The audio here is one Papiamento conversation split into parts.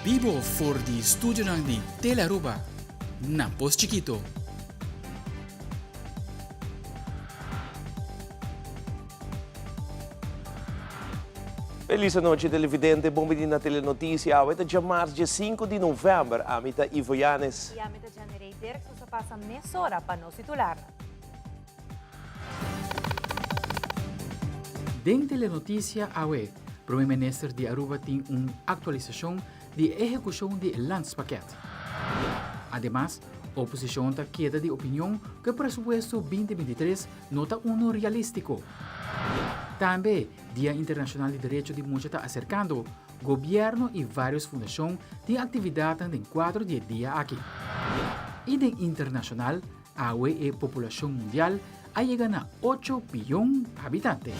bibo for di studionan di Telearuba na Pos Chikito. Feliz anochi televidente, bon bini na Telenoticia. Awe ta djamars dje 5 di november. Ami ta Ivo Yanes. Y ami ta Janirey Dirks. Nos a pasa mesora pa nos titularnan. Den Telenoticia awe, Prome Minister di Aruba tin un actualisacion di e ehecucion di e landspakket. Ademas, oposicion ta keda di opinion cu e presupuesto 2023 no ta uno realistico. Tambe, Dia Internacional di Derecho di Mucha ta acercando, Gobierno y varios fundacion tin actividadnan den cuadro di e dia aki. Y den internacional, Awe e populashon mundial a yega na ocho biyon habitante.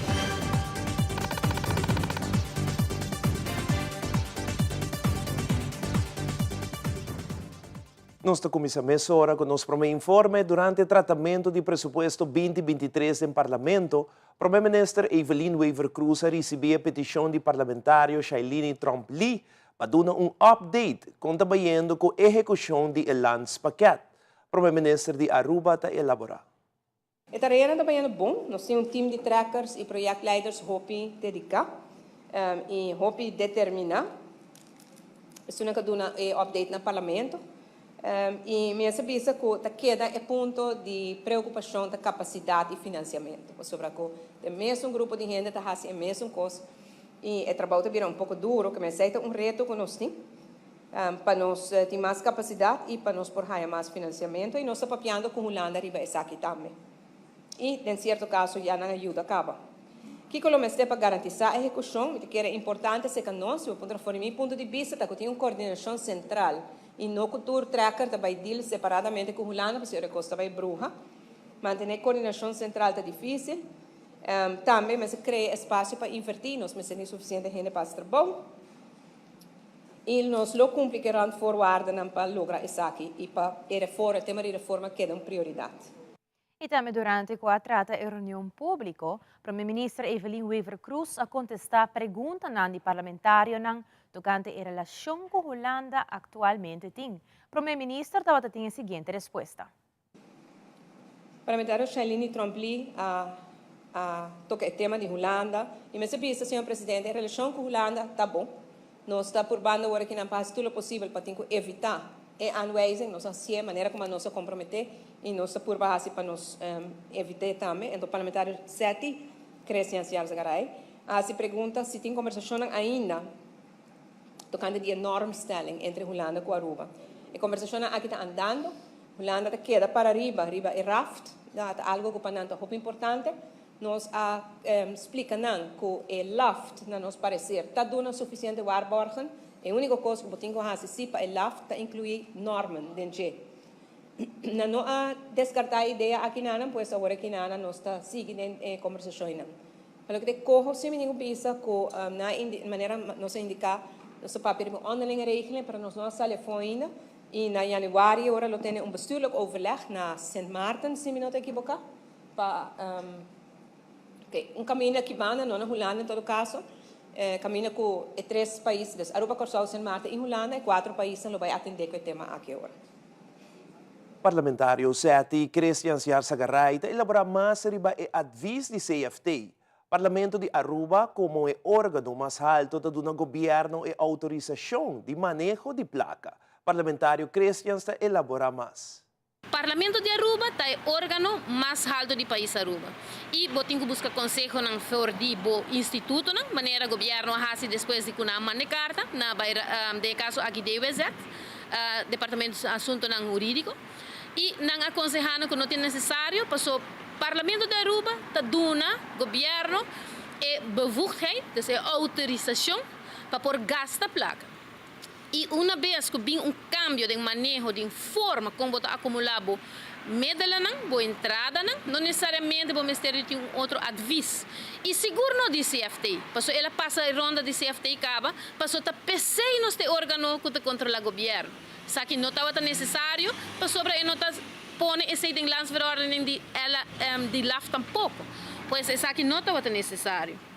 Nos ta kuminsá mesora ku nos promé informe. Durante tratamentu di presupuesto 2023 den Parlamento, Promé Minister Evelyn Wever-Croes a risibí e petishon di parlamentario Shailiny Tromp-Lee pa duna un update kon ta bayendo ku ehekushon di e landspakket. Prome Minister di Aruba ta elabora. E tareanan ta bayendo bon. Nos tin un team di trackers y projectleiders hopi dedica y hopi determina. Esunnan ka duna e update na Parlamento. Y mi mester bisa cu ta keda e punto di preocupacion ta capacidad y financiamento. Pasobra cu e mesun grupo di hende ta haci e mesun cos y e trabou ta bira un poco duro. Cu esey ta un reto cu nos tin. Pa nos tin mas capacidad y pa nos por haya mas financiamento y nos ta papiando cu Hulanda riba esaki tambe. Y den cierto caso ya nan a yuda caba. Kico lo mester pa garantisa ehecucion? Mi ta kere importante acerca nos, si bo puntra for di mi punto di bista, ta cu tin un coordinacion central y no cu tur tracker ta bay deal separadamente cu Hulanda pasobra e cos ta bay bruha. Mantene coordinacion central ta dificil. Tambe mester crea espacio pa inverti, nos mester tin suficiente hende pa haci trabou. I nos lo kumpli ku e randvoorwaardennan pa logra esaki i pa e reforma, e tema di reforma keda un prioridat. I tambe durante ku a trata e reunion públiko, Prome Minister Evelyn Wever-Croes a kontestá preguntanan di parlamentarionan tokante e relashon ku Hulanda aktualmente tin. Prome Minister tabata tin e siguiente respuesta. Parlamentario Shailiny Tromp-Lee a a toca e tema di Hulanda y mester bisa, señor Presidente, e relacion cu Hulanda ta bon. Nos ta purbando awor aki nan pa haci tur lo posibel pa tin cu evita e aanwijzing. Nos a hacié manera como nos a compromete y nos ta purba haci pa nos evit'é tambe. Enton Parlamentario Setti Christian Sjarzagaray a haci pregunta si tin conversacionnan ainda tocante di e normstelling entre Hulanda cu Aruba. E conversacionnan aki ta andando. Hulanda ta keda para riba riba e raft, ta algo ku pa nan ta hopi importante. Nos a splika nan ku e laft na nos pareser ta duna sufisiente waarborgen. E úniko kos ku bo tin ku hasi si pa e laft ta inkluí normen den dje. Nan no a deskartá e idea aki nanan, pues awor aki nanan nos ta sigui den e kombersashonnan. Pa loke ta e koho si mi tin ku bisa ku na manera nos a indiká nos ta papia riba un onderlinge regeling pero nos no a sali afó ainda. Y na januari ora lo tene un bestuurlijk overleg na Sint Maarten, si mi no ta ekiboká, pa oké, un kaminda aki banda, no na Hulanda en todo kaso, kaminda ku e tres pais, dus Aruba, Kòrsou, Sint Maarten i Hulanda, e kuatro paisnan lo bai atendé ku e tema aki ora. Parlamentario Zetty Christians Yarzagaray ta elaborá mas riba e advis di CFT. Parlamento di Aruba komo e organo mas halto ta duna gobierno e outorisashon di maneho di plaka. Parlamentario Christians ta elabora mas. Parlamento di Aruba ta e organo mas halto di pais Aruba y bo tin cu busca consehonan for di bo institutonan manera gobierno a haci despues di cu nan a manda e carta na bay den e caso aki DWZ, Departamento di Asuntonan Huridico. Y nan a conseha nan cu no tin necesario paso Parlamento di Aruba ta duna Gobierno e bevoegdheid, dus e autorisacion pa por gasta placa. Y una bes cu bin un cambio den maneho, den forma con bo ta acumula bo medelanan, bo entradanan, no necesariamente bo mester di tin un otro advies. Y sigur no di CFT, paso el a pasa e ronda di CFT caba, paso ta pesey nos ta e organo cu ta controla Gobierno. Esaki no tabata necesario pasobra e no ta pone esey den landsverordening di di laf tampoco. Pues esaki no tabata necesario.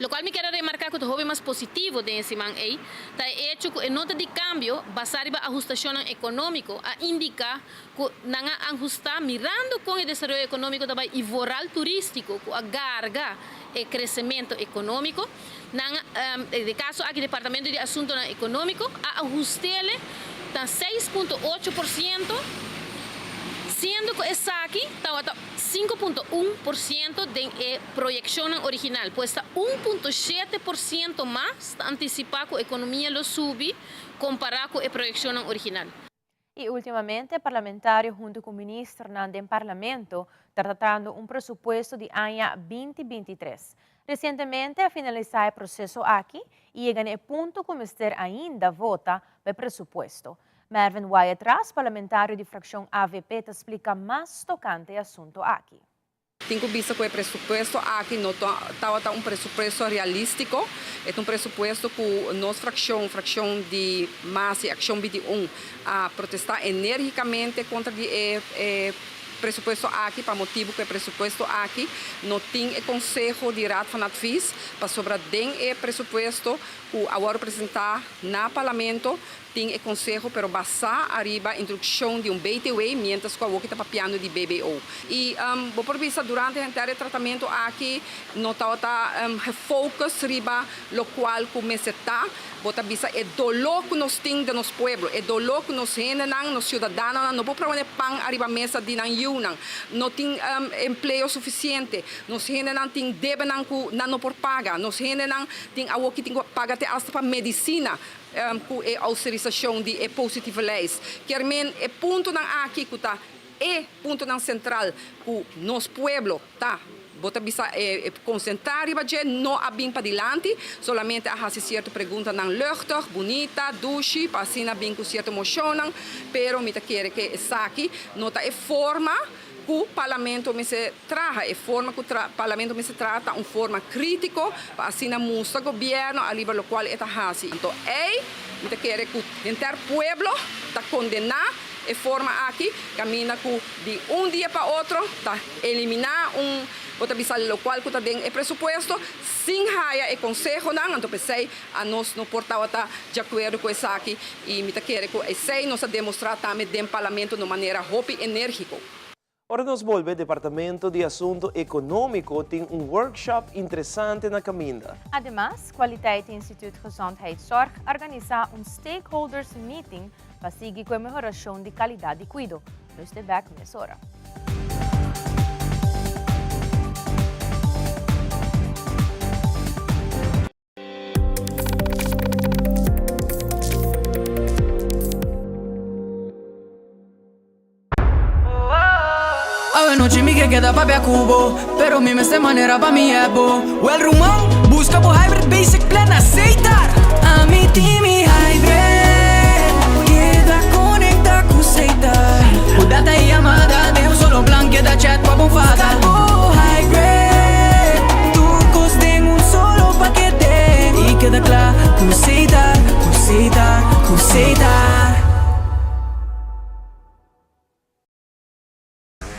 Lokual mi kier a remarká ku ta hopi mas positivo den e siman ei ta e echo ku e nota di kambio basá riba ahustashonnan ekonómiko a indiká ku nan a ahustá mirando kon e desaroyo ekonómiko ta bai i voral turístiko ku a garga e kresementu ekonómiko. Nan a, den e kaso aki Departamento di Asuntonan Ekonómiko a ahust'ele ta 6.8%, siendo ku esaki tabata 5.1% den e proyekshonnan original. Pues ta 1.7% mas ta antisipá ku ekonomia lo subi kompará ku e proyekshonnan original. Y ultimamente parlamentario hunto cu ministernan den Parlamento ta tratando un presupuesto di aña 2023. Recientemente a finalisa e proceso aki y yega na e punto cu mester ainda vota pa e presupuesto. Mervin Wyatt-Ras, parlamentario di fraccion avp ta splica mas tocante e asunto aki. Tin ku bisa ku e presupuesto aki no tabata un presupuesto realístiko. E ta un presupuesto ku nos frakshon, frakshon di mas i Akshon 21, a protestá enérgikamente kontra di e presupuesto aki pa motibu ku e presupuesto aki no tin e konseho di Raad van Advies pasobra den e presupuesto ku a wòrdu presentá na Parlamento Tin e konseho pero basá ariba introdukshon di un BTW miéntras ku awoki ta papiando di BBO. I bo por bisa durante henter e tratamentu aki no tabata gefocus riba lokual ku mester ta. Bo ta bisa e doló ku nos tin den nos pueblo, e doló ku nos hendenan, nos siudadanonan no por pone pan ariba mesa di nan yiunan, no tin empleo sufisiente, nos hendenan tin debenan ku nan no por paga, nos hendenan tin awoki tin ku paga te asta pa medisina. Ku e ousterisashon di e positieve lijst. Kier men e puntonan aki ku ta e puntonan sentral ku nos pueblo ta bo ta bisa e konsentrá riba dje no a bin padilanti, solamente a hasi sierto preguntanan luchtig, bunita, dushi pa asina bin ku sierto moshonnan, pero mi ta kere ke esaki no ta e forma ku Parlamento mester traha. E forma ku Parlamento mester traha ta un forma krítiko pa asina mustra gobièrnu ariba lokual e ta hasi. Anto ei mi ta kere ku henter pueblo ta kondená e forma aki kaminda ku di un dia pa otro ta eliminá un bo ta bisa lokual ku ta den e presupuesto sin haya e konsehonan. Anto p'esei anos no por tabata djakuerdo ku esaki i mi ta kere ku esei nos a demostrá tambe den Parlamento na un manera hopi enérgiko. Ora nos bolbe, Departamento di Asunto Economico tin un workshop interesante na caminda. Ademas, Kwaliteit Instituut Gezondheidszorg a organisa un stakeholders meeting pa sigui cu e mehoracion di calidad di cuido. Nos te bek mesora. Awe nochi mi ke keda papia ku bo Pero mi mester manera pa mi ebo Well ruman, buska bo hybrid basic plan na Setar Ami tin mi hybrid Keda konekta ku Setar Ku data i yamada den un solo plan Keda chat pa bo fada Buska bo hybrid Tur kos den un solo pakete I keda kla ku Setar Ku Setar, ku Setar.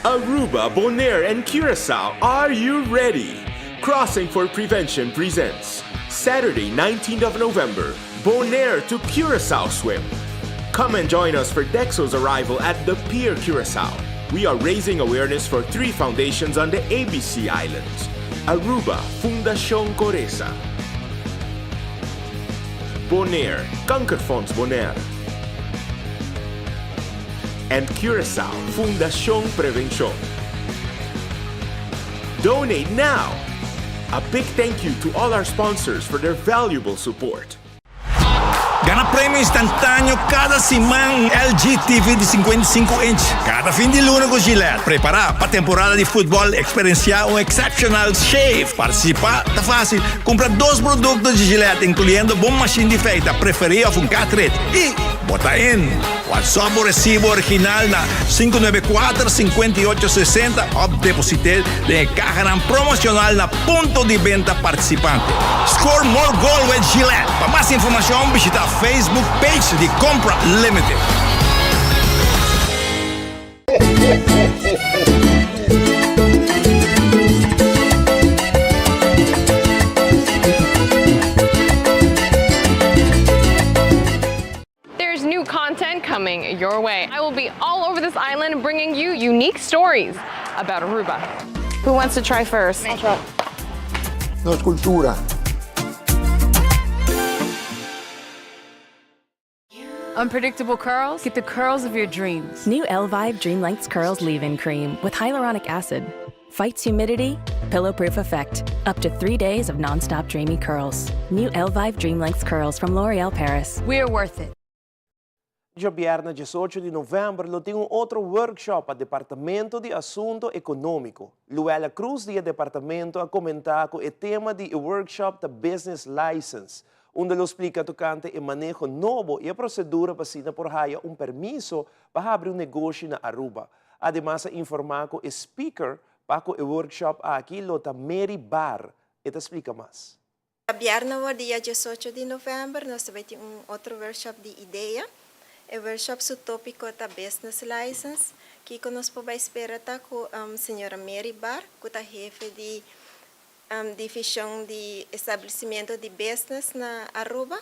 Aruba, Bonaire and Curaçao, are you ready? Crossing for Prevention presents Saturday, 19th of November, Bonaire to Curaçao Swim. Come and join us for Dexo's arrival at the Pier Curaçao. We are raising awareness for three foundations on the ABC Islands. Aruba, Fundacion Coresa. Bonaire, Kankerfonds Bonaire. And Curaçao, Fundacion Prevencion. Donate now! A big thank you to all our sponsors for their valuable support. Gana premio instantáneo kada siman, un LG TV di 55 inch kada fin di luna ku Gillette. Prepará pa temporada di futbòl, eksperensiá un exceptional shave. Partisipá ta fásil, kumpra dos produkto di Gillette, inkluyendo bo mashin di feita preferí òf un cartridge, i bo ta in! WhatsApp bo resibo original na 594 58 60 òf deposit'é den e kahanan promoshonal na punto di benta partisipante. Score more goal with Gillette! Pa mas informashon bishita Facebook page di Compra Limited. event coming your way. I will be all over this island bringing you unique stories about Aruba. Who wants to try first? Nos cultura. Unpredictable curls? Get the curls of your dreams. New Elvive Dream Lengths Curls Leave-In Cream with hyaluronic acid. Fights humidity, pillow-proof effect. Up to 3 days of non-stop dreamy curls. New Elvive Dream Lengths Curls from L'Oreal Paris. We're worth it. Djabièrnè 18 di novèmber lo tin un otro workshop pa Departamento di Asunto Ekonómiko. Luella Cruz di e departamento a komentá ku e tema di e workshop ta Business License, unda lo splika tokante e maneho nobo i e prosedura pa asina por haya un permiso pa habri un negoshi na Aruba. Ademas a informá ku e speaker pa ku e workshop aki lo ta Mary Barr. E ta splika mas. Djabièrnè awor dia 18 di novèmber nos ta bai tin un otro workshop di idea. E workshop su tópiko ta Business License. Kiko nos por bai spera ta ku señora Mary Barr ku ta hefe di Divishon di Establesimentu di Business na Aruba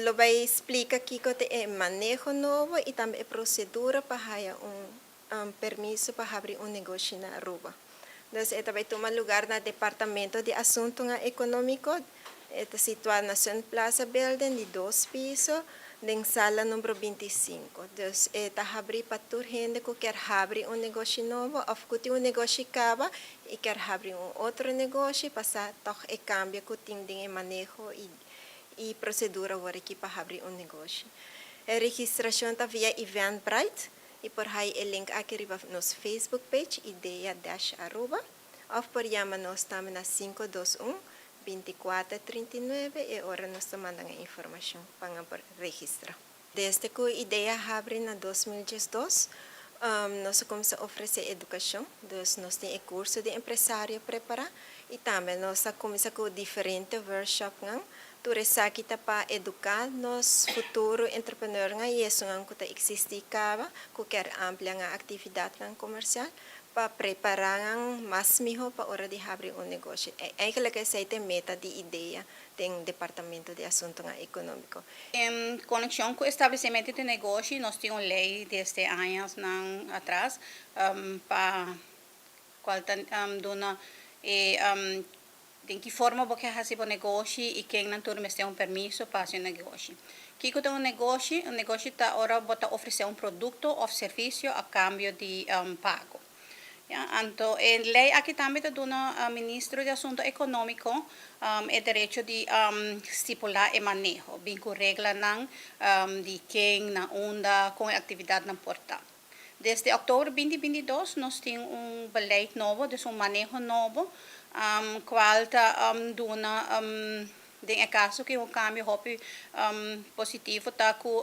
lo bai splika kiko ta e maneho nobo i tambe e prosedura pa haya un permiso pa habri un negoshi na Aruba. Dus e ta bai tuma lugar na Departamento di Asuntonan Economico. E ta situa na Sun Plaza Building di dos piso den sala numero 25. Dus e ta habri pa tur hende cu kier habri un negoshi nobo of cu tin un negoshi caba y kier habri un otro negoshi pa sa toch e cambio cu tin den e maneho y y procedura awor aki pa habri un negoshi. E registracion ta via Eventbrite. Y por hay e link aki riba nos Facebook page Idea dash Aruba of por yama nos tambe na 521 24 39 e ora nos ta manda nan e informacion pa nan por registra. Desde cu Idea habri na 2012 nos a cuminsa ofrece educacion, dus nos tin e curso di empresario prepara y tambe nos a cuminsa cu diferente workshopnan. Tur esaki ta pa eduká nos futuro entrepreneurnan i esunnan ku ta eksistí kaba ku kier amplia nan aktividatnan komersial pa prepará nan mas mihó pa ora di habri un negoshi. Eigenlijk esei ta e meta di idea den Departamento di Asuntonan Ekonómiko. En konekshon ku establesimentu di negoshi nos tin un lei desde añasnan atras pa kual ta duna e Den ki forma bo ke hasi bo negoshi i kennan tur mester un permiso pa hasi un negoshi? Kiko ta un negoshi? Un negoshi ta ora bo ta ofresé un produkto òf servisio a kambio di pago. Ya, anto e lei aki tambe ta duna Ministro di Asunto Ekonómiko e derecho di stipulá e maneho, bin ku reglanan di ken, na unda, kon e aktividatnan por ta. Desde òktober 2022 nos tin un beleid nobo, dus un maneho nobo, kual ta duna den e kaso ku un kambio hopi positivo ta ku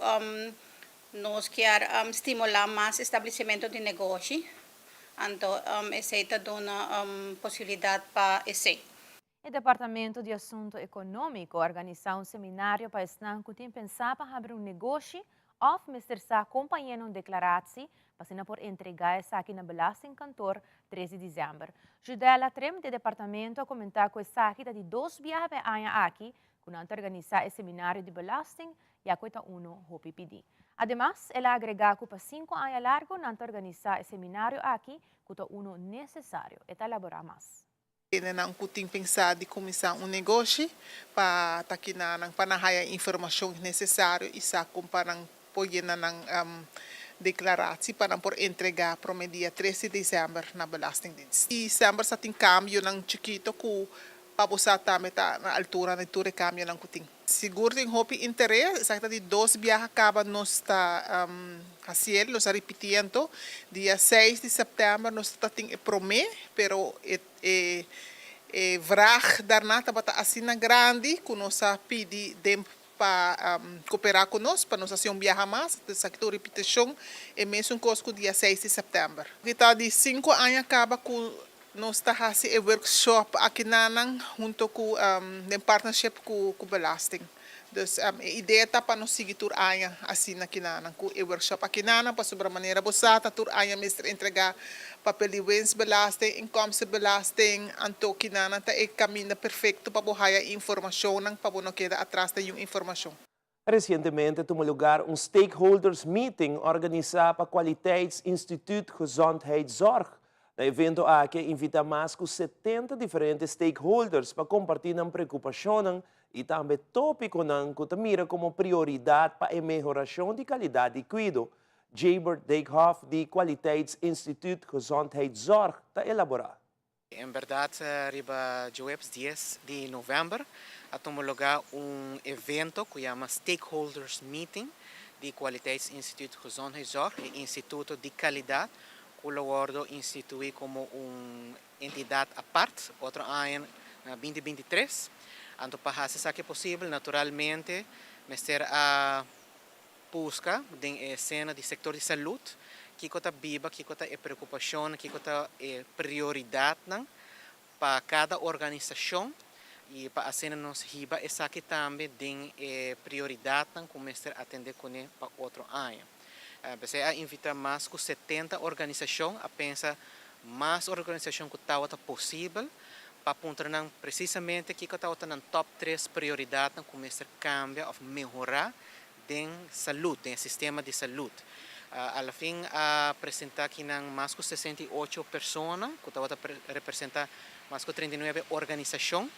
nos kier stimulá mas establesimentu di negoshi, anto esei ta duna posibilidat pa esei. E Departamento di Asunto Economico a organisa un seminario pa esnan cu tin pensa pa habri un negoshi of mester sa con pa yena un declaratie pa asina por entrega esaki na Belastingkantoor 3 di december. Judella Trim di e departamento a comenta cu esaki ta di dos biaha pa e aña aki cu nan ta organisa e seminario di belasting ya cu e ta uno hopi pidi. Ademas el a agrega cu pa cinco aña largo nan ta organisa e seminario aki cu ta uno necesario. E ta elabora mas. Hendenan ku tin pensá di kuminsá un negoshi pa ta kinanan pa nan haya informashon nesesario i sa kon pa nan por yena nan deklaratie pa nan por entregá promé dia 3 di desèmber na Belastingdienst. Desèmber sa tin kambionan chikito ku pa bo sa tambe ta na altura di tur e kambionan ku tin. Sigur tin hopi interes, esaki ta di dos biaha kaba nos ta hasiel, nos ta ripitiendo. Dia seis di sèptèmber nos ta tin e promé, pero e e e vraag daarna tabata asina grandi ku nos a pidi den pa koperá ku nos pa nos hasi un biaha mas. Esaki ta un ripitishon e mesun kos ku dia seis di sèptèmber. Aki ta di sinku aña kaba ku Nos ta hasi e workshop akinanan hunto ku den partnership ku ku belasting. Dus e idea ta pa nos sigui tur aña asina akinanan ku e workshop akinanan pasobra manera bo sa ta tur aña mester entrega papel di winstbelasting, inkomstenbelasting, anto kinanan ta e kaminda perfekto pa bo haya informashonnan pa bo no keda atras den yun informashon. Resientemente a tuma lugar un stakeholders meeting organisá pa Kwaliteitsinstituut Gezondheidszorg. Na evento aki a invitá mas ku setenta diferente stakeholders pa kompartí nan preokupashonnan i tambe tópikonan ku ta mira komo prioridat pa e mehorashon di kalidat di kuido. Jabert Dijkhoff di Kwaliteitsinstituut Gezondheidszorg ta elaborá. En berdad riba djoeps dies di november a tuma lugar un evento cu yama Stakeholders Meeting di Kwaliteitsinstituut Gezondheidszorg, e instituto di calidad cu lo wordo institui como un entidad apart otro aña na binti 23. Anto pa haci esaki posibel naturalmente mester a Buska den e esena di sektor di salud kiko ta biba, kiko ta e preokupashonnan, kiko ta e prioridatnan pa kada organisashon i pa asina nos hiba esaki tambe den e prioridatnan ku mester atendé kuné pa otro aña. P'esei a invitá mas ku 70 organisashon, a pensa mas organisashon ku tabata posibel pa puntra nan presisamente kiko tabata nan tòp tres prioridatnan ku mester kambia òf mehorá den salud, den e sistema di salud. Alafin a presenta akinan mas ku 68 persona ku tabata representa mas ku 39 organisashon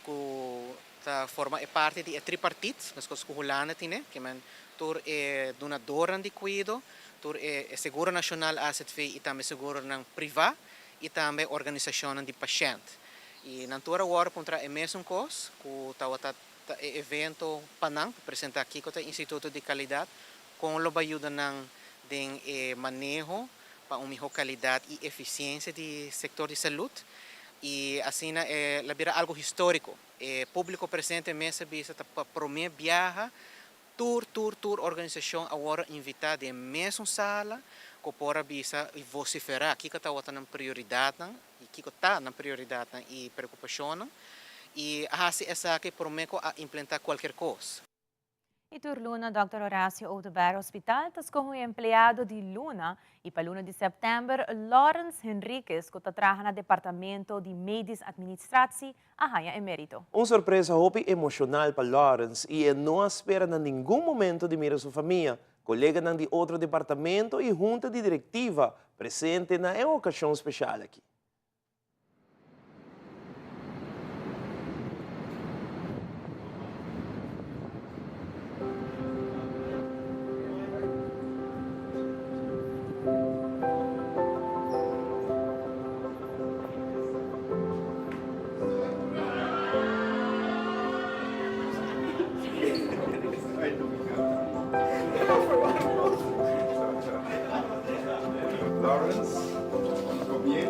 ku ta forma e parti di e tripartit, meskos ku Hulanda tine, ke men tur e dunadornan di kuido, tur e seguro nashonal AZV i tambe seguronan privá i tambe organisashonnan di pashènt. I nan tur a wòrdu puntra e mesun kos ku tabata Ta e evento pa nan pa presenta kico ta e Instituto di Calidad, con lo bay yuda nan den e maneho pa un miho calidad y eficiencia di sector di salud. Y asina e la bira algo historico. E publico presente mes a bisa ta pa prome biaha tur tur tur organisacion a worde invita den e mesun sala cu por a bisa y vocifera kico tabata nan prioridadnan i kiko ta nan prioridatnan i preokupashonnan i a hasi esaki promé ku a implentá kualkier kos. I tur luna Dòkter Horacio Oduber Hospital ta skohe un empleado di luna i pa luna di sèptèmber Lawrence Henriquez ku ta traha na departamento di Medisch Administratie a haña e mérito. Un sorpresa hopi emoshonal pa Lawrence i e no a spera na ningun momento di mira su famia, Koleganan di otro departamento i hunta di direktiva presente na e okashon speshal aki. Lawrence, pabien.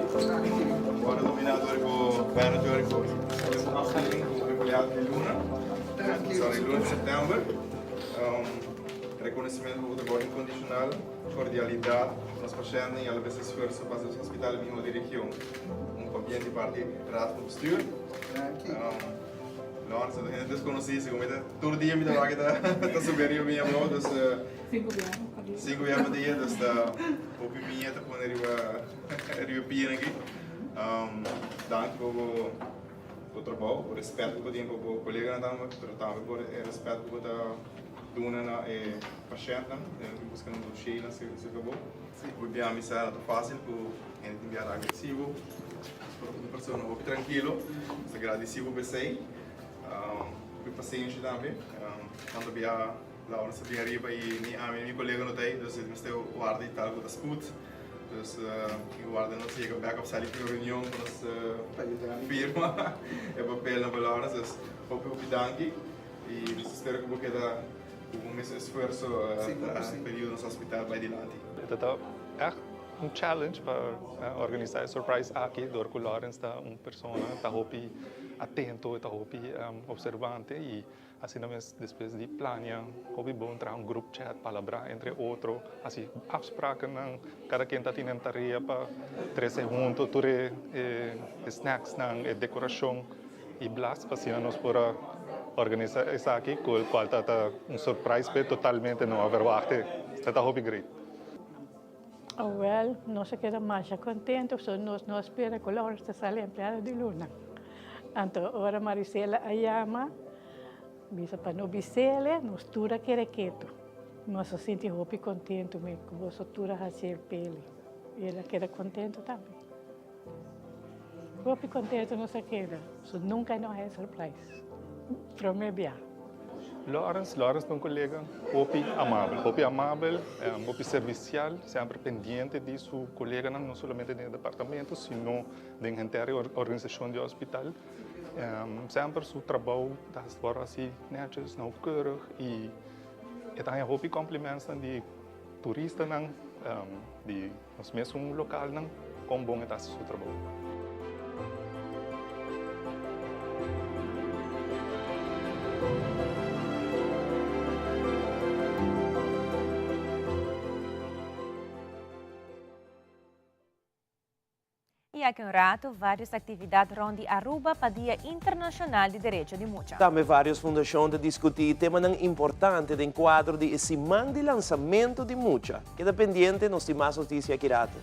Bo a nomina dor bo manager ku afdeling komo empleado di luna. Sorry, luna di september. Reconocimento pa bo trabou incondicional, cordialidad ku nos pashentnan i alabes esfuerso pa hasi nos hospital e miho di region. Un pabien di parti Raad van Bestuur. Lawrence ta hende desconoci, segun mi ta tur dia mi ta wak ta ta subi ariba bini abou, dus Sinku biaha pa dia. Sinku biaha pa dia, dus ta hopi mia ta pone riba riba pia aki. Danki pa bo bo trabou, bo respet ku bo tin pa bo koleganan tambe, pero tambe por e respet ku bo ta duna na e pashentnan, den ku buska nan doshienan serka bo. Hopi biaha mi sa no ta facil ku hende tin biaha ta agresivo. Nos por un persona hopi trankilo, nos ta gradisi bo p'esei. Hopi pasenshi tambe. Tanto bia Laura sa bin ariba i ni ami ni mi kolega no ta ei, dus e mester warda i tal ku ta sput. Dus tin ku warda nos yega bèk òf sali for un reunion pa nos firma e papelnan pa Laura. Dus hopi hopi danki i nos ta spera ku bo keda ku bo mes esfuerso pa yuda nos hospital bai dilanti. E ta ègt Un challenge pa organisa e surprise aki dor cu Lawrence ta un persona ta hopi atento, e ta hopi observante y asina mes despues di plania hopi bon traha un group chat palabra entre otro haci afsprakennan cada ken ta tin nan tarea pa trece hunto tur e snacksnan e decoracion y blas pa asina nos por a organisa esaki cu el cual ta un surprise p'e totalmente no a verwach'e ta hopi great. Awel, nos a keda masha contento pasobra nos no a spera cu Lawrence ta sali empleado di luna. Anto ora Marisela a yama, Bisa pa no bis'el, nos tur a kere ketu. Nos a sinti hopi kontentu mi ku boso tur a hasi el p'el. I el a keda kontentu tambe. Hopi kontentu nos a keda. So nunka no a haya surprise. Prome bia. Lawrence, Lawrence ta un kolega hopi amabel, hopi amabel, hopi servisial, semper pendiente di su koleganan, no solamente den e departamento, sino den henter e organisashon di hospital. Semper su trabou ta wòrdu hasi nètjes, nauwkeurig i e ta haña hopi komplimentsnan di turistanan, di nos mesun lokalnan kon bon e ta hasi su trabou. Y aki un rato, varios actividad rond di Aruba pa Dia Internacional di Derecho di Mucha. Tambe varios fundacion ta discuti temanan importante den cuadro di e siman di lansamento di mucha. Keda pendiente, nos tin mas noticia aki rato.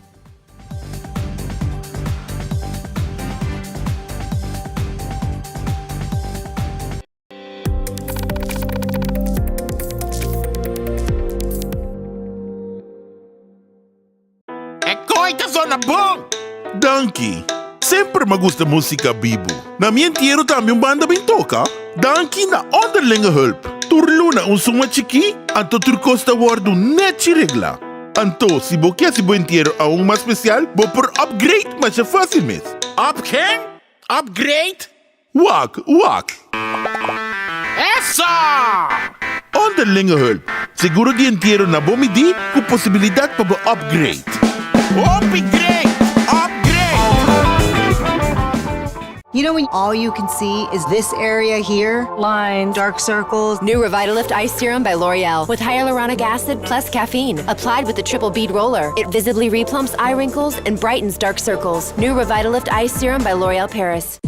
E koi ta zona bon! Danki! Semper m'a gusta músika bibu. Na mi entiero tambe un banda bin toka. Danki na Onderlinge Hulp. Tur luna un suma chikí, anto tur kos ta wòrdu nèchi reglá. Anto, si bo ke hasi bo entiero aun mas spesial, bo por upgrade masha fásil mes. Up ken? Upgrade? Wak, wak. Eso! Onderlinge hulp, seguro di entiero na bo midí ku posibilidat pa bo upgrade. Hopi great! Upgrade! You know when all you can see is this area here? Lines, dark circles. New Revitalift Ice Serum by L'Oreal with hyaluronic acid plus caffeine. Applied with the triple bead roller. It visibly replumps eye wrinkles and brightens dark circles. New Revitalift Ice Serum by L'Oreal Paris.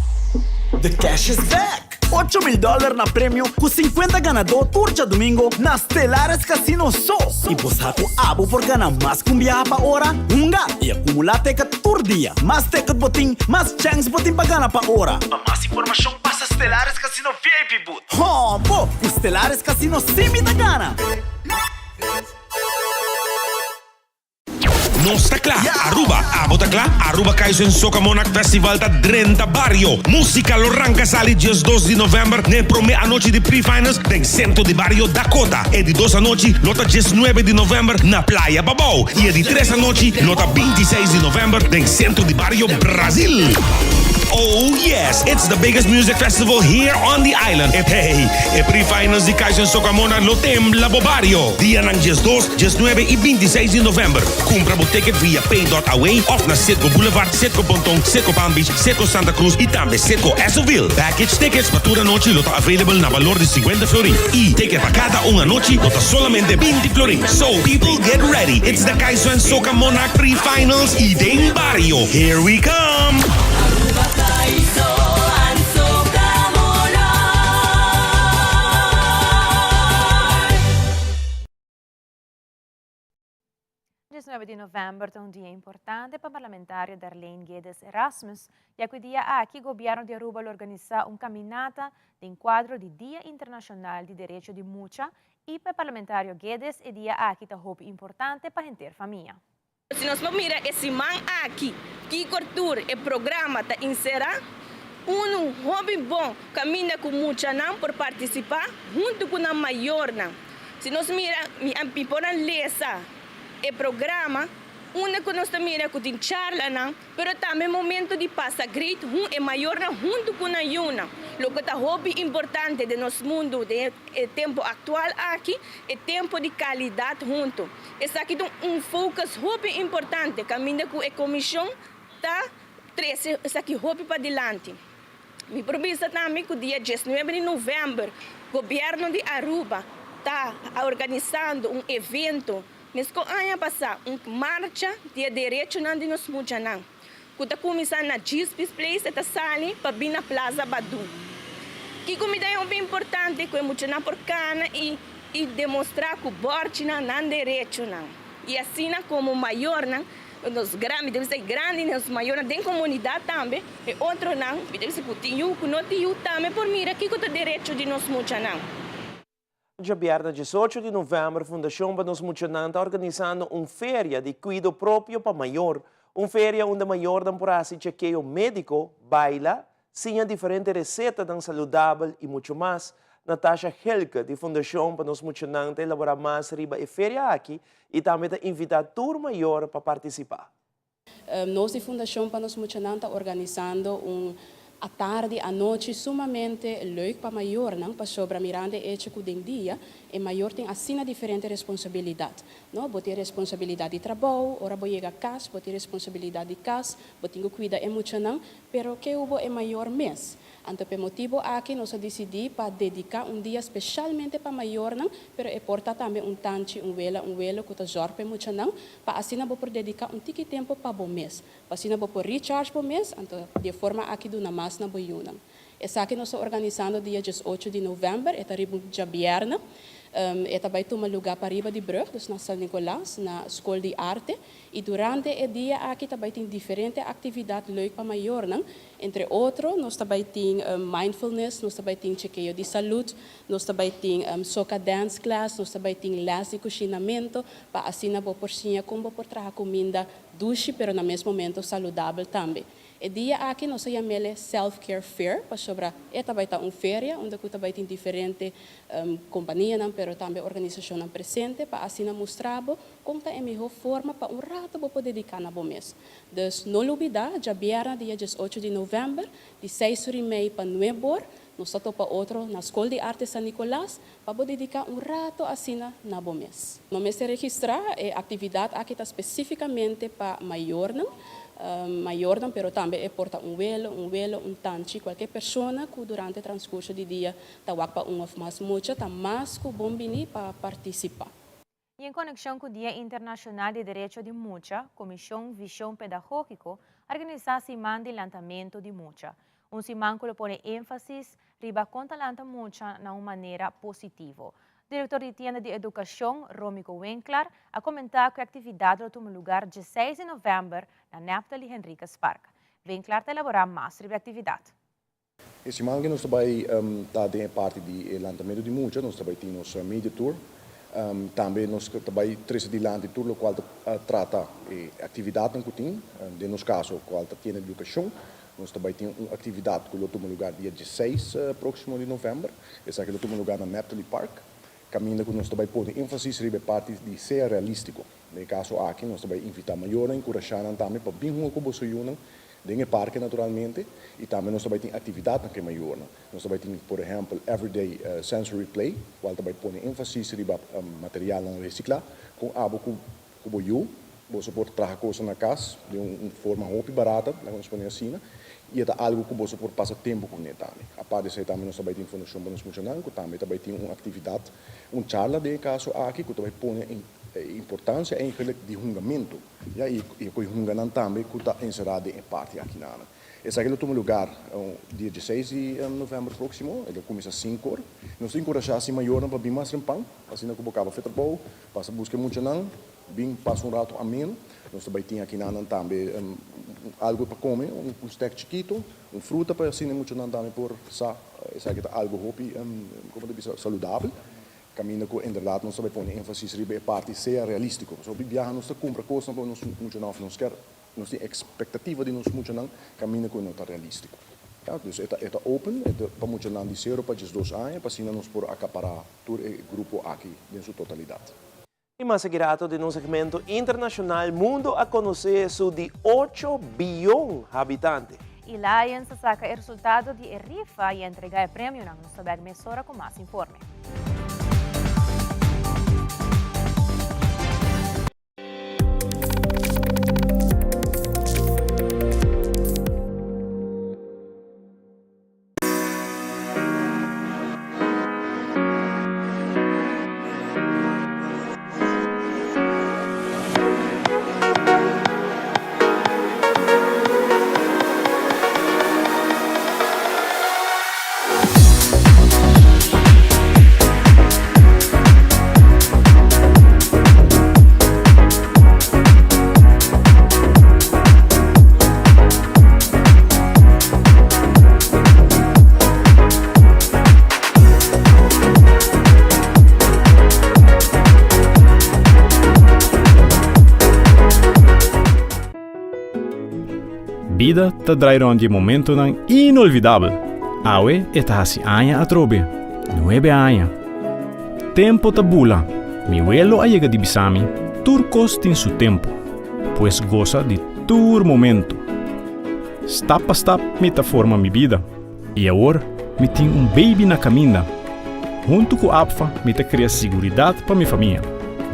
The cash is back! 8000 dollar na premio cu 50 ganador tur djadomingo na Stellaris Casino so! Y bo sa cu abo por gana mas cu un biaha pa ora? Hunga y acumula ticket tur dia! Mas ticket bo tin, mas chance bo tin pa gana pa ora! Pa mas informacion pasa Stellaris Casino VIP booth. Hombo! Cu Stellaris Casino si mi ta gana! Nos ta kla, Aruba, abo ta kla? Aruba Kaiso en Soca Monarch Festival ta drenta bario! Musica lo ranca sali 12 di november na e prome anochi di pre-finals den Centro di Bario Dakota. E di dos anochi lo ta 19 di november na Playa Pabou y e di tres anochi lo ta 26 di november den Centro di Bario Brazil. Oh yes, it's the biggest music festival here on the island. Hey, e pre-finals di Kaiso en Soca Monarch lo tembla bo bario! Dianan 12, 19 i 26 di novèmber. Kumpra bo ticket via pay dot away òf na Citgo Boulevard, Citgo Ponton, Citgo Palm Beach, Citgo Santa Cruz i tambe Citgo Essoville. Package tickets pa tur anochi lo ta available na balor di 50 florin i ticket pa kada un anochi lo ta solamente 20 florin. So people get ready, it's the Kaiso and Soca Monarch Pre-Finals i den bario, here we come! Aruba Kaiso and Soca Monarch. 19 di novèmber ta un dia importante pa parlamentario Darlene Guedes Erasmus, ya ku e dia aki gobièrnu di Aruba lo organisá un kaminata den kuadro di Dia Internashonal di Derecho di Mucha i pa e parlamentario Guedes e dia aki ta hopi importante pa henter famia. Si nos por mira e siman aki kiko tur e programa ta inserá, unu hopi bon kaminda ku muchanan por partisipá huntu ku nan mayornan. Si nos mira, mi a mi por a lesa e programa unda ku nos ta mira ku tin charlanan, pero tambe momento di pasa great hun e mayornan huntu ku nan yunan, loke ta hopi importante den nos mundu den e tempu aktual aki, e tempu di kalidat huntu. Esaki ta un focus hopi importante kaminda ku e komishon ta trese esaki hopi padilanti. Mi por bisa tambe ku dia diesnuebe di novèmber gobièrnu di Aruba ta organisando un evento, meskos aña pasá, un marcha di e derechonan di nos muchanan ku ta kuminsá na Djispis Place e ta sali pa bin na Plaza Badu. Kiko mi ta hopi importante ku e muchanan por kana i i demostrá ku bòrchinan nan derechonan i asina komo mayornan. Nos grandi, mi ta bisa e grandi, nos mayornan den komunidat tambe, e otronan, mi ta bisa ku tin yu, ku no tin yu tambe por mira kiko ta derecho di nos muchanan. Djabièrnè 18 di novèmber Fundashon pa Nos Muchanan ta organisando un feria di kuido propio pa mayor. Un feria unda mayornan por hasi chekeo médiko, baila, siña diferente resetanan saludabel i muchu mas. Natasha Gelke di Fundashon pa Nos Muchanan ta elaborá mas riba e feria aki i tambe ta invitá tur mayor pa partisipá. Nos di Fundashon pa Nos Muchanan ta organisando un atardi, anochi sumamente leuk pa mayornan, pasobra mirando e echo ku den dia e mayor tin asina diferente responsabilidat. No, bo tin responsabilidat di trabou, ora bo yega kas bo tin responsabilidat di kas, bo tin ku kuida e muchanan, pero ke hubo e mayor mes? Anto p'e motibu aki nos a disidí pa dediká un dia speshalmente pa mayornan, pero e por ta tambe un tanchi, un wela, un welo ku ta zòrg p'e muchanan, pa asina bo por dediká un tiki tempu pa bo mes, pa asina bo por recharge bo mes, anto di e forma aki duna mas na bo yunan. Esaki nos ta organisando dia 18 di novèmber, e ta riba un djabièrnè. E ta bai tuma lugá pariba di brùg, dus na San Nicolas, na Skol di Arte. I durante e dia aki ta bai tin diferente aktividat leuk pa mayornan. Entre otro nos ta bai tin mindfulness, nos ta bai tin chekeo di salud, nos ta bai tin soca dance class, nos ta bai tin les di kushinamento pa asina bo por siña kon bo por traha kuminda dushi pero na mes momento saludabel tambe. E dia aki nos a yam'el Self Care Fair pasobra e ta bai ta un feria unda ku ta bai tin diferente kompanianan pero tambe organisashonnan presente pa asina mustra bo kon ta e mihó forma pa un rato bo por dediká na bo mes. Dus no lubidá, djabièrnè dia 18 di novèmber, di seis ora i mei pa nuebe or, nos ta topa otro na Skol di Arte San Nicolas pa bo dediká un rato asina na bo mes. No mester registrá, e aktividat aki ta spesífikamente pa mayornan, mayornan pero tambe e por ta un welo, un welo, un tanchi, kualke persona ku durante transkurso di dia ta wak pa un òf mas mucha ta mas ku bon bini pa partisipá. I en konekshon ku Dia Internashonal di Derecho di Mucha, Komishon Vishon Pedagógiko a organisá Siman di Lantamentu di Mucha, un siman ku lo pone énfasis riba kon ta lanta mucha na un manera positivo. Direktor di Tienda di Edukashon, Romico Winklar, a komentá ku e aktividat lo tuma lugar 16 di novèmber na Neptali Henriquez Park. Winklar ta elaborá mas riba e aktividat. E siman aki nos ta bai ta den e parti di e lantamentu di mucha, nos ta bai tin nos media tour. Tambe nos ta bai trese dilanti tur lokual ta trata e aktividatnan ku tin, den nos kaso kual ta tiene edukashon. Nos ta bai tin un aktividat ku lo tuma lugar dia 16 próksimo di novèmber. Esaki lo tuma lugar na Neptali Park, kaminda ku nos ta bai pone énfasis riba e parti di sea realístiko. Den e kaso aki nos ta bai invitá mayornan i enkurashá nan tambe pa bin hunga ku boso yunan den e parke naturalmente i tambe nos ta bai tin aktividatnan ku e mayornan. Nos ta bai tin por ehèmpel Everyday Sensory Play kual ta bai pone énfasis riba materialnan resiklá kon abo ku ku bo yu boso por traha kosnan na kas den un forma hopi barata laga nos pone asina i e ta algu ku boso por pasa tempu kuné tambe. Apart di esei tambe nos ta bai tin Fundashon pa nos Muchanan ku tambe ta bai tin un aktividat un charla den e kaso aki ku ta bai pone E importancia eigenlijk di hungamento, ya, y e koe hunganan tambe cu ta encerra den e parti akinanan. Esaki lo tuma lugar dia 16 di november proximo, e lo cuminsa sinku or. Nos ta encurasha si mayornan pa bin mas rempan, asina cu bo caba fe trabou, pasa busca e muchanan, bin pasa un rato ameno. Nos ta bay tin akinanan tambe algo pa come, un snack chikito, un fruta pa asina e muchanan tambe por sa esaki ta algo hopi, como ta bisa, saludabel. Kaminda ku inderdat nos ta bai pone énfasis riba e parti sea realístiko. Pasobra hopi biaha nos ta kumpra kosnan pa nos muchanan òf nos ker, nos tin ekspektativa di nos muchanan kaminda ku e no ta realístiko. Ya, dus e ta e ta open, e ta pa muchanan di sero pa 12 aña pa asina nos por akapará tur e grupo aki den su totalidat. I mas aki rato den nos segmento internashonal mundo a konosé su di ocho biyon habitante. I Lions a saka e resultado di e rifa i a entregá e premionan. Nos ta bèk mesora ku mas informe. Bida ta drai rond di e momentonan inolvidabel. Awe e ta hasi aña atrobe. Nuebe aña. Tempo ta bula. Mi welo a yega di bisa mi, tur kos tin su tempo. Pues gosa di tur momento. Stap pa stap mi ta forma mi bida. I awor mi tin un baby na kaminda. Huntu ku APFA mi ta krea siguridat pa mi famia,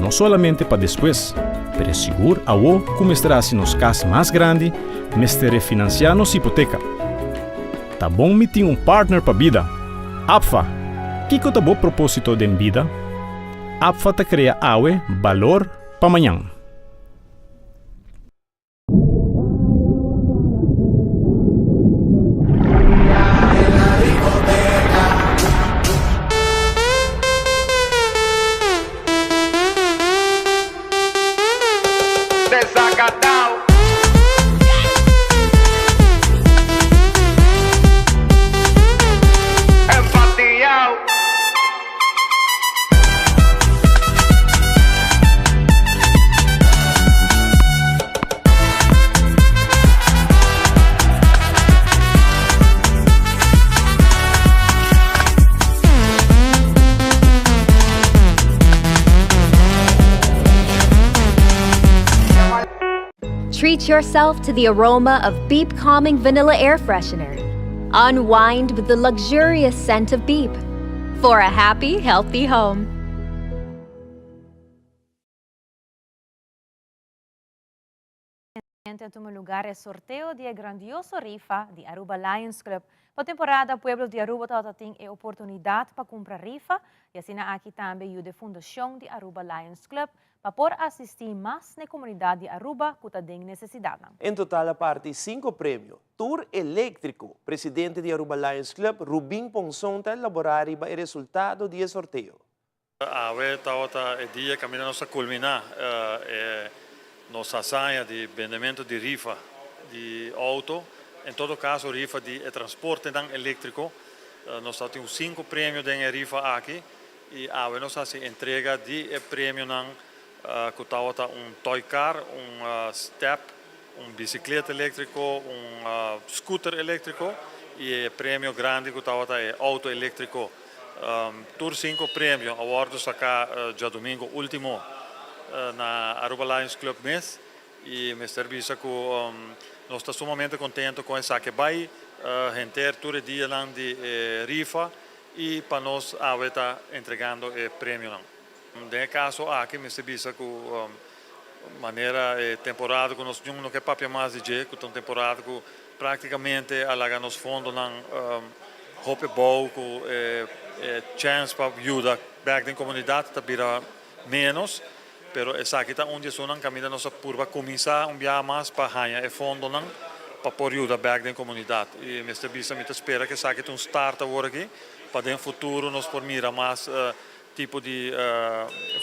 no solamente pa despues, pero e sigur awo ku mester hasi nos kas mas grandi, mester refinansiá nos hipoteka. Ta bon mi tin un partner pa bida. APFA! Kiko ta bo propósito den bida? APFA ta krea awe balor pa mañan. Treat yourself to the aroma of Beep Calming Vanilla Air Freshener. Unwind with the luxurious scent of Beep for a happy, healthy home. A tuma lugar e sorteo di e grandioso rifa di Aruba Lions Club. Pa temporada pueblo di Aruba tabata tin e oportunidad pa cumpra rifa y asina aki tambe yuda e fundacion di Aruba Lions Club pa por asisti mas n'e comunidad di Aruba cu ta den necesidadnan. En total a parti cinco premio, tur eléctrico. Presidente di Aruba Lions Club, Rubin Ponson ta elabora riba e resultado di e sorteo. Awe tabata e dia kaminda nos a kulminá e nos hazaña di bendementu di rifa di outo, en todo kaso rifa di e transportenan eléktriko. Nos tabatin un sinku premio den e rifa aki i awe nos a hasi entrega di e premionan ku tabata un toy car, un step, un bisikleta eléktriko, un scooter eléktriko i e premio grandi ku tabata e outo eléktriko. Tur sinku premio a wòrdu saká djadumingu último na Aruba Lions Club mes i mester bisa ku nos ta sumamente kontentu kon esaki bai henter tur e dianan di e rifa i pa nos awe ta entregando e premionan. Den e kaso aki mester bisa ku manera e temporada ku nos niun no ke papia mas di dje, ku ta un temporada ku práktikamente a laga nos fondonan hopi abou, ku e chèns pa yuda bèk den komunidat ta bira ménos, pero esaki ta un di esunnan kaminda nos a purba kuminsá un biaha mas pa haña e fondonan pa por yuda bèk den komunidat. I mester bisa mi ta spera ku esaki ta un start awor aki pa den futuro nos por mira mas Tipo di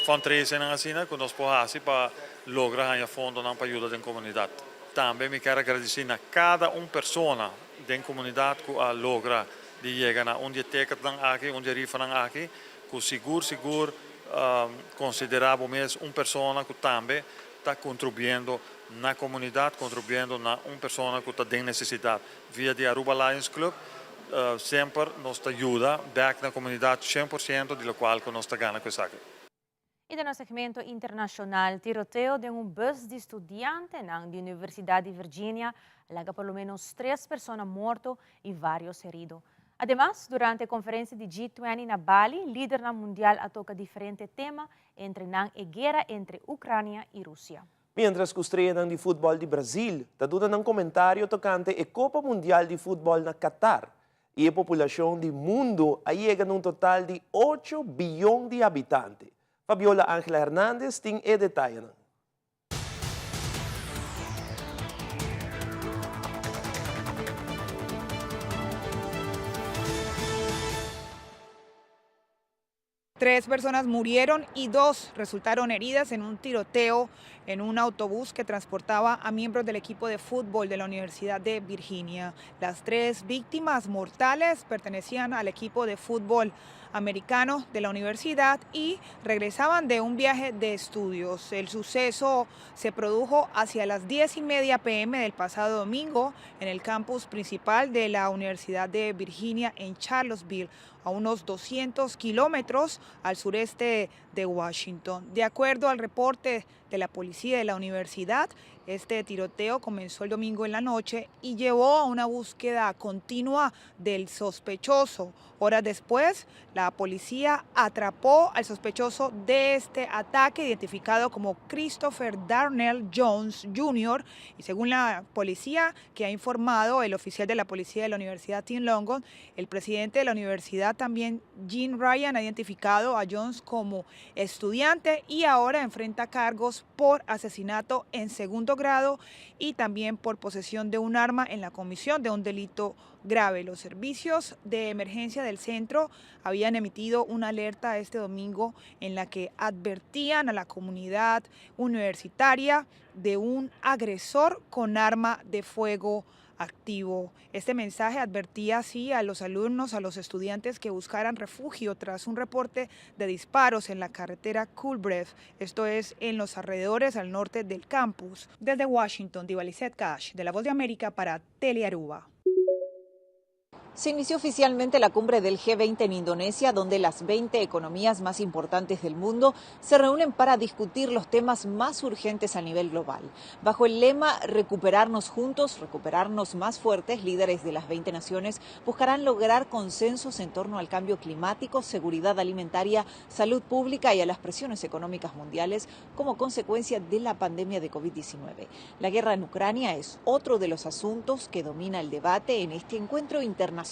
fundraisingnan asina ku nos por hasi pa logra haña fondonan pa yuda den komunidat. Tambe mi kier a gradisí na kada un persona den komunidat ku a logra di yega na un di e teketnan aki, un di e rifanan aki, ku sigur sigur konsiderá bo mes un persona ku tambe ta kontribuyendo na komunidat, kontribuyendo na un persona ku ta den nesesidat. Via di Aruba Lions Club semper nos ta yuda bek na comunidad cien por ciento di locual cu nos ta gana cu esaki. Y den nos segmento internacional, tiroteo den un bus di studiantenan di Universidad di Virginia a laga por lo menos tres persona morto y varios herido. Ademas, durante e conferencia di G-twenty na Bali, lidernan mundial a toca diferente tema, entre nan e guera entre Ucrania y Rusia. Mientras ku streanan di futbòl di Brazil ta duna nan komentario tokante e Kopa Mundial di Futbòl na Qatar i e populashon di mundu a yega na un total di ocho biyon di habitante. Fabiola Angela Hernandez tin e detayenan. Tres personas murieron y dos resultaron heridas en un tiroteo en un autobús que transportaba a miembros del equipo de fútbol de la Universidad de Virginia. Las tres víctimas mortales pertenecían al equipo de fútbol. americano de la universidad y regresaban de un viaje de estudios. El suceso se produjo hacia las 10 y media pm del pasado domingo en el campus principal de la Universidad de Virginia en Charlottesville, a unos 200 kilómetros al sureste de Washington. De acuerdo al reporte de la policía de la universidad, este tiroteo comenzó el domingo en la noche y llevó a una búsqueda continua del sospechoso. Horas después, la policía atrapó al sospechoso de este ataque, identificado como Christopher Darnell Jones Jr. Y según la policía que ha informado el oficial de la policía de la Universidad Tim Longo, el presidente de la universidad también, Jim Ryan, ha identificado a Jones como estudiante y ahora enfrenta cargos por asesinato en segundo grado y también por posesión de un arma en la comisión de un delito grave. Los servicios de emergencia del centro habían emitido una alerta este domingo en la que advertían a la comunidad universitaria de un agresor con arma de fuego activo. Este mensaje advertía así a los alumnos, a los estudiantes que buscaran refugio tras un reporte de disparos en la carretera Culbreth, esto es en los alrededores al norte del campus. Desde Washington, Diva Cash, de La Voz de América para Telearuba. Se inició oficialmente la cumbre del G20 en Indonesia, donde las 20 economías más importantes del mundo se reúnen para discutir los temas más urgentes a nivel global. Bajo el lema Recuperarnos juntos, recuperarnos más fuertes, líderes de las 20 naciones buscarán lograr consensos en torno al cambio climático, seguridad alimentaria, salud pública y a las presiones económicas mundiales como consecuencia de la pandemia de COVID-19. La guerra en Ucrania es otro de los asuntos que domina el debate en este encuentro internacional.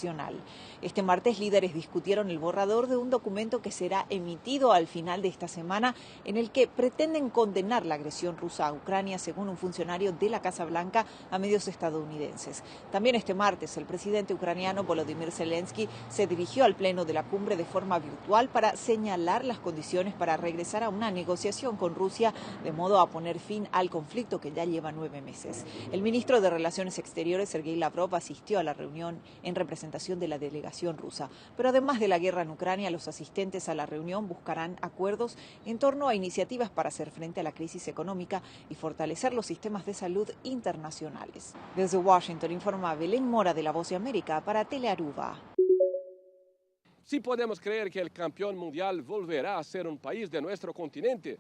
Este martes líderes discutieron el borrador de un documento que será emitido al final de esta semana en el que pretenden condenar la agresión rusa a Ucrania, según un funcionario de la Casa Blanca a medios estadounidenses. También este martes el presidente ucraniano Volodymyr Zelensky se dirigió al pleno de la cumbre de forma virtual para señalar las condiciones para regresar a una negociación con Rusia de modo a poner fin al conflicto que ya lleva nueve meses. El ministro de Relaciones Exteriores, Sergei Lavrov, asistió a la reunión en representación de la delegación rusa. Pero además de la guerra en Ucrania, los asistentes a la reunión buscarán acuerdos en torno a iniciativas para hacer frente a la crisis económica y fortalecer los sistemas de salud internacionales. Desde Washington informa Belén Mora de La Voz de América para Telearuba. Si podemos creer que el campeón mundial volverá a ser un país de nuestro continente.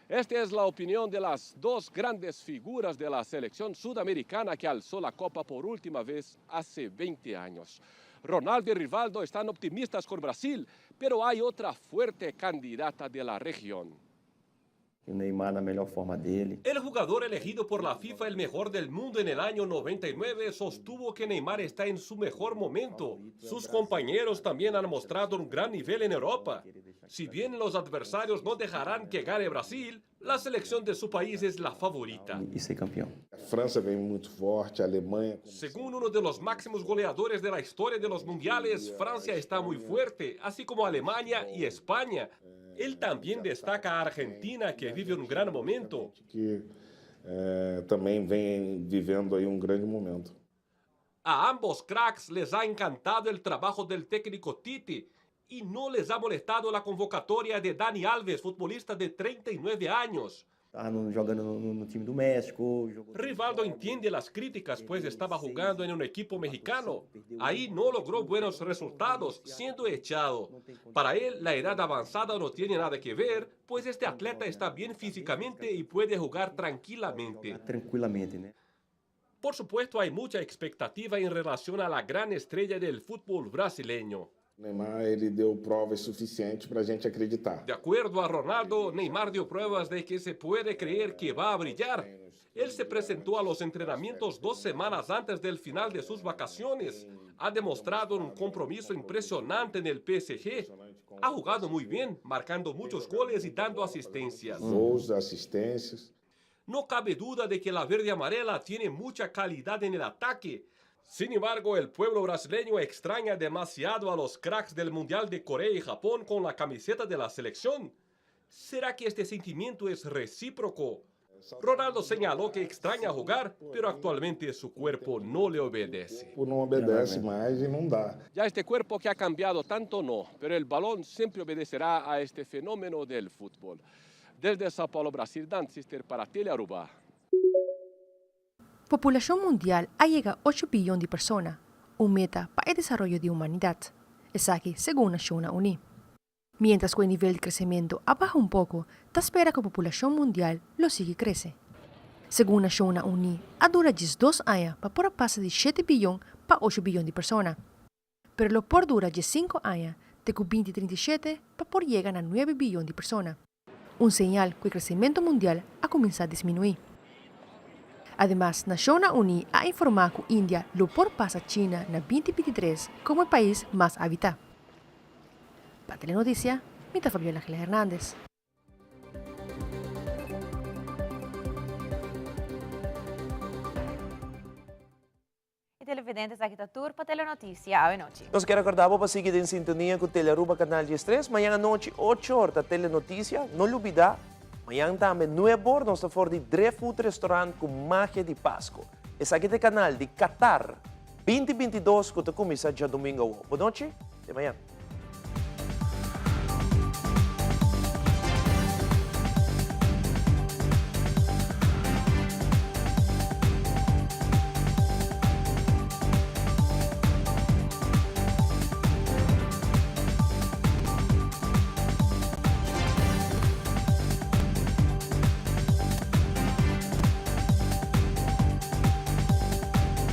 Esta es la opinión de las dos grandes figuras de la selección sudamericana que alzó la copa por última vez hace 20 años. Ronaldo y Rivaldo están optimistas con Brasil, pero hay otra fuerte candidata de la región. O Neymar na melhor forma dele. El jugador elegido por la FIFA el mejor del mundo en el año 99 sostuvo que Neymar está en su mejor momento. Sus compañeros también han mostrado un gran nivel en Europa. Si bien los adversarios no dejarán que gane Brasil, la selección de su país es la favorita. E ser campeão. A França vem muito forte, a Alemanha. Según uno de los máximos goleadores de la historia de los mundiales, Francia está muy fuerte, así como Alemania y España. Él también destaca a Argentina, que vive un gran momento. Que também vem vivendo aí um grande momento. A ambos cracks les ha encantado el trabajo del técnico Tite y no les ha molestado la convocatoria de Dani Alves, futbolista de 39 años. Tá no, jogando no, no time do México. Jogou... Rivaldo entiende las críticas, pues estaba jugando en un equipo mexicano. Ahí no logró buenos resultados, siendo echado. Para él, la edad avanzada no tiene nada que ver, pues este atleta está bien físicamente y puede jugar tranquilamente. Tranquilamente, né? Por supuesto, hay mucha expectativa en relación a la gran estrella del fútbol brasileño. Neymar ele deu provas suficientes para a gente acreditar. De acuerdo a Ronaldo, Neymar dio pruebas de que se puede creer que va a brillar. Él se presentó a los entrenamientos dos semanas antes del final de sus vacaciones. Ha demostrado un compromiso impresionante en el PSG. Ha jugado muy bien, marcando muchos goles y dando asistencias. Gols, assistências. No cabe duda de que la verde amarela tiene mucha calidad en el ataque. Sin embargo, el pueblo brasileño extraña demasiado a los cracks del Mundial de Corea y Japón con la camiseta de la selección. ¿Será que este sentimiento es recíproco? Ronaldo señaló que extraña jugar, pero actualmente su cuerpo no le obedece. No obedece mas y no da. Ya este cuerpo que ha cambiado tanto no, pero el balón siempre obedecerá a este fenómeno del fútbol. Desde Sao Paulo, Brasil, Dan Sister para Telearuba. Populashon mundial a yega ocho biyon di persona, un meta pa e desaroyo di humanidat. Esaki segun Nashonnan Uní. Miéntras ku e nivel di kresementu a baha un poko, ta spera ku populashon mundial lo sigui krese. Segun Nashonnan Uní, a dura 12 aña pa por a pasa di shete biyon pa ocho biyon di persona. Pero lo por dura 15 aña te ku 2037 pa por yega na nuebe biyon di persona. Un señal ku e kresementu mundial a kuminsá disminuí. Ademas, Nashonnan Uní a informá ku India lo por pasa China na 2023 komo e pais mas habitá. Pa Telenoticia, mi ta Fabiola Angela Hernandez. E televidente esaki ta tur pa Telenoticia awe nochi. Nos kier recorda bo pa sigui den sintonia cu Telearuba Canal 13. Mañan anochi ocho or ta Telenoticia. No lubida, mañan tambe nuebe or nos ta for di Driftwood Restaurant cu Magia di Pasco. Esaki ta e canal di Qatar 2022 cu ta cuminsa djadomingo awo. Bo nochi, te mañan.